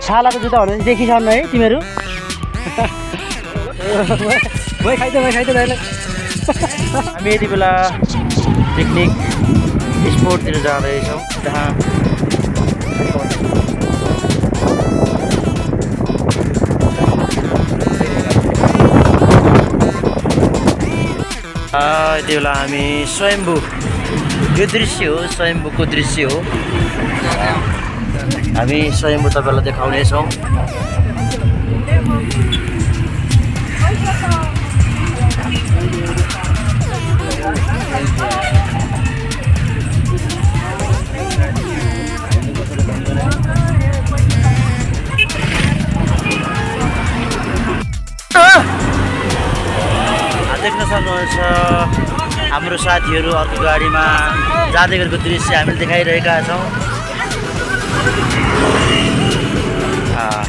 छालाको जुत्ता भने देखिसक्नु है तिमीहरू भइ खाइदे दाइले हामी यति बेला पिकनिक स्पोटतिर जाँदैछौँ जहाँ यति बेला हामी स्वयम्भू यो दृश्य हो स्वयम्भूको दृश्य हो हामी स्वयम्भू तपाईँलाई देखाउनेछौँ देख्न सक्नुहुन्छ हाम्रो साथीहरू अर्को गाडीमा जाँदै गरेको दृश्य हामीले देखाइरहेका छौँ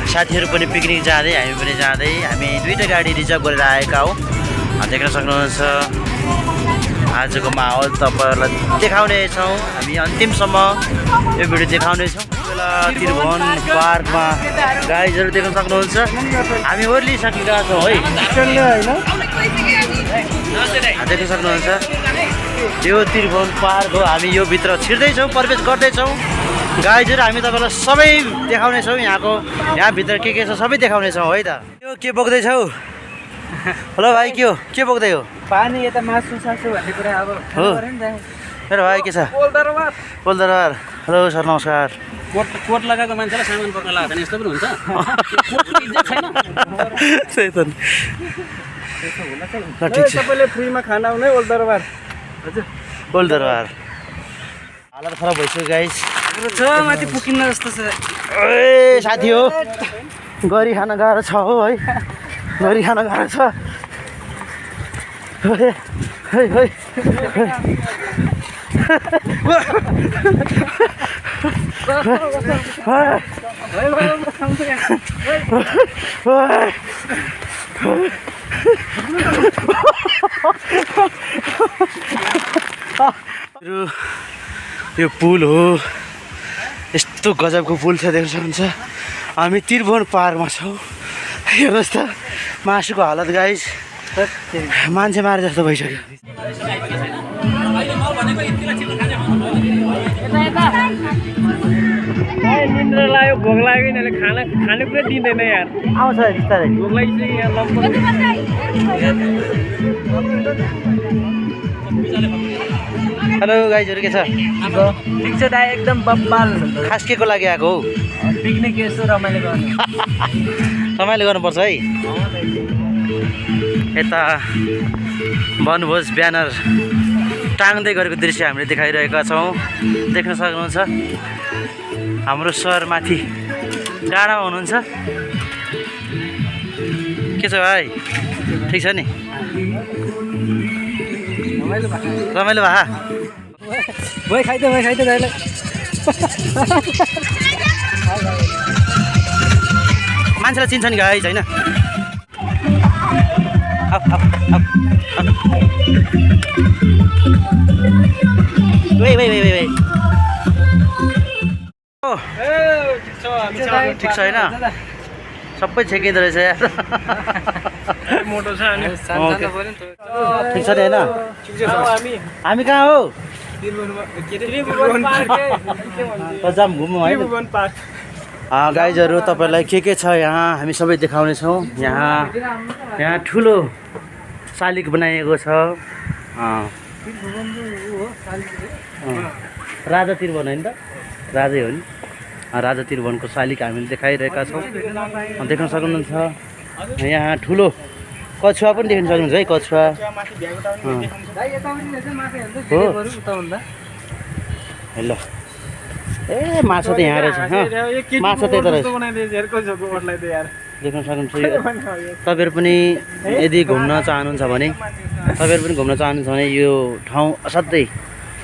साथीहरू पनि पिकनिक जाँदै हामी पनि जाँदै हामी दुईवटा गाडी रिजर्भ गरेर आएका हौँ देख्न सक्नुहुन्छ आजको माहौल तपाईँहरूलाई देखाउनेछौँ हामी अन्तिमसम्म यो भिडियो देखाउनेछौँ बेला त्रिभुवन पार्कमा गाइजहरू देख्न सक्नुहुन्छ हामी ओर्लिसकेका छौँ है देख्न सक्नुहुन्छ यो त्रिभुवन पार्क हो हामी यो भित्र छिर्दैछौँ प्रवेश गर्दैछौँ गाइजहरू हामी तपाईँलाई सबै देखाउनेछौँ यहाँभित्र के छ सबै देखाउनेछौँ है त यो के बोक्दैछौ हेलो भाइ के बोक्दै हो पानी यता मासु सासु भन्ने कुरा अब हो मेरो भाइ के छ पोलदरबार हेलो सर नमस्कार कोट लगाएको मान्छेलाई सामान बोक्न लाग्दैन यस्तो पनि हुन्छ त्यही त ठिक छ तपाईँले फ्रीमा खाना आउने ओल्दरबार हजुर ओल्दरबार हालत खराब भइसक्यो गाइस छ माथि पुगिन्न जस्तो छ ए साथी हो गरी खान गाह्रो छ हो है गरी खान गाह्रो छ यो पुल हो यस्तो गजबको पुल छ देख्न सक्नुहुन्छ हामी त्रिभुवन पार्कमा छौँ हेर्नुहोस् त मासुको हालत गाइस मान्छे मारे जस्तो भइसक्यो निन्द्रा लाग्यो भोक लाग्यो यिनीहरूले खाने कुरा दिँदैन यार आउँछ बिस्तारै भोक लागिसक्यो यहाँ हेलो गाइजहरू के छ ठिक छ दाइ एकदम बब्बाल खास के को लागि आएको हो पिकनिक यसो रमाइलो गर्नु रमाइलो गर्नुपर्छ है यता वनभोज ब्यानर टाङ्दै गरेको दृश्य हामीले देखाइरहेका छौँ देख्न सक्नुहुन्छ हाम्रो सर माथि डाँडामा हुनुहुन्छ के छ भाइ ठिक छ नि रमाइलो भा भइ खाइदे दाइले मान्छेलाई चिन्छ नि गाइस होइन ठिक छ होइन सबै छेकिँदो रहेछ यार मोटो छ अनि ठिक छ नि होइन हामी कहाँ हो जाम घुम्नु है गाइजहरू तपाईँलाई के छ यहाँ हामी सबै देखाउनेछौँ यहाँ ठुलो शालिग बनाइएको छ राजा त्रिभुवन होइन त राजै हो नि राजा त्रिभुवनको शालिग हामीले देखाइरहेका छौँ देख्न सक्नुहुन्छ यहाँ ठुलो कछुवा पनि देख्न सक्नुहुन्छ है कछुवा हो ल ए माछा त यहाँ रहेछ माछा त यता रहेछ देख्न सक्नुहुन्छ तपाईँहरू पनि यदि घुम्न चाहनुहुन्छ भने यो ठाउँ असाध्यै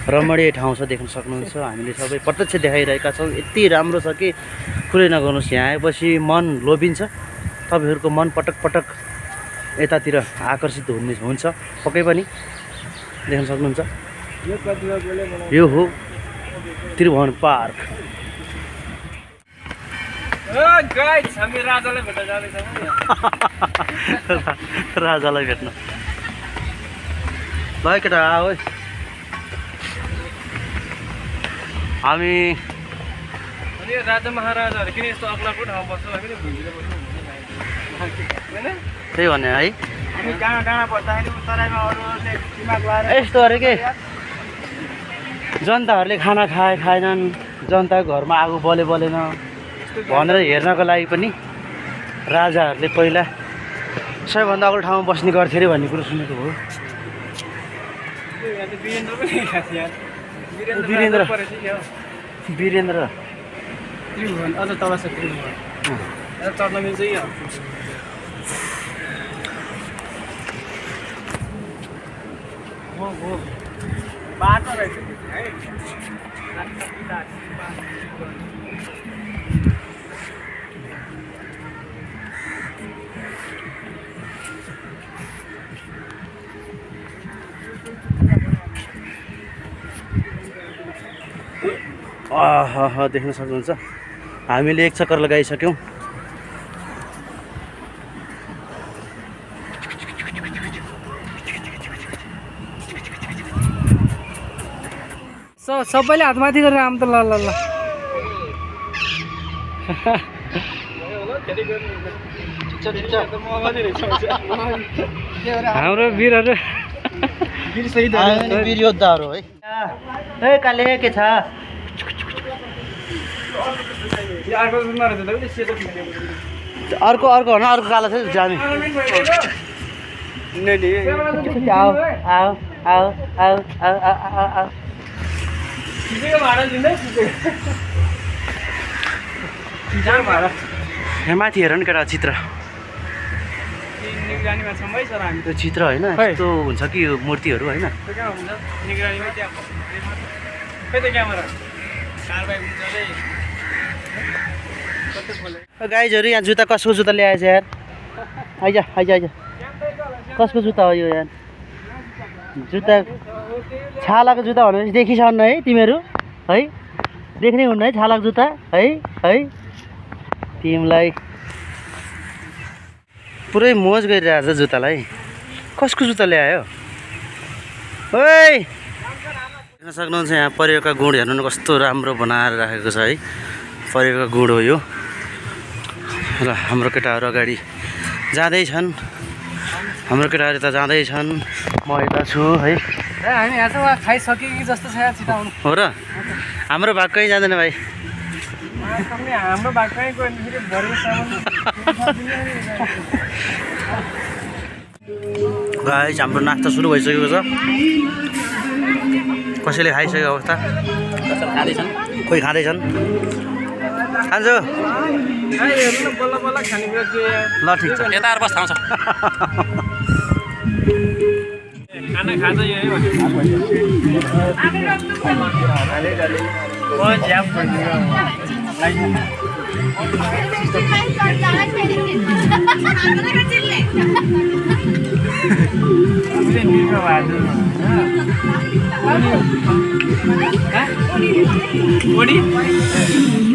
रमणीय ठाउँ छ देख्न सक्नुहुन्छ हामीले सबै प्रत्यक्ष देखाइरहेका छौँ यति राम्रो छ कि कुरै नगर्नुहोस् यहाँ आएपछि मन लोभिन्छ तपाईँहरूको मन पटक पटक यतातिर आकर्षित हुन्छ पक्कै पनि देख्न सक्नुहुन्छ यो हो त्रिभुवन पार्क। हामी राजालाई भेट्न जाँदैछौँ। राजालाई भेट्न ल केटा आऊ है। हामी अनि यो राजा महाराजाहरू किन यस्तो अग्लाको ठाउँ बस्छ हामीले भुइँतिर बस्नु होइन त्यही भने है हामी डाँडा डाँडा बस्दाखेरि तराईमा अरूले दिमाग लाएर यस्तो अरे के जनताहरूले खाना खाएनन्, जनताको घरमा आगो बलेन भनेर हेर्नको लागि पनि राजाहरूले पहिला सबैभन्दा अग्लो ठाउँमा बस्ने गर्थ्यो अरे भन्ने कुरो सुनेको हो। वीरेन्द्र पनि खास यार वीरेन्द्र वीरेन्द्र त्रिभुवन अझ तल छ त्रिभुवन चढ्न मिल्छ कि बाटो रहेछ है। देख्न सक्नुहुन्छ हामीले एक चक्कर लगाइसक्यौँ। सबैले हातमाथि गरेर आम त ल ल ल हाम्रो वीरहरू वीर योद्धाहरू है। ए काले के छ अर्को अर्को होइन अर्को कालो छ जाने। आऊ आऊ आऊ आऊ आऊ आऊ आऊ यहाँ माथि हेर नि केटा चित्र त्यो चित्र होइन यस्तो हुन्छ कि यो मूर्तिहरू होइन। गाइजहरू यहाँ जुत्ता कसको जुत्ता ल्याएछ यार आइज आइज आइज कसको जुत्ता हो यो यार जुत्ता छालाको जुत्ता भनेपछि देखिसक्नु है तिमीहरू है देख्नै हुन्न है छालाको जुत्ता है है तिमीलाई पुरै मोज गरिरहेको छ जुत्तालाई कसको जुत्ता ल्यायो ओइ देख्न सक्नुहुन्छ यहाँ परिवारका गुण हेर्नु न कस्तो राम्रो बनाएर राखेको छ है परिवारका गुण हो यो र हाम्रो केटाहरू अगाडि जाँदैछन् हाम्रो केटाहरू त जाँदैछन् म यता छु है हामी यहाँसम्म खाइसक्यो कि जस्तो छ छिटाउनु हो र हाम्रो भाग कहीँ जाँदैन भाइ हाम्रो भाग कहीँ गयो फेरि गाइस हाम्रो नास्ता सुरु भइसकेको छ कसैले खाइसकेको अवस्था कोही खाँदैछन् खान्छ बल्ल बल्ल खाने कुरा के ल ठिक छ यता आएर बस थाहा छ खाना खान्छ यो है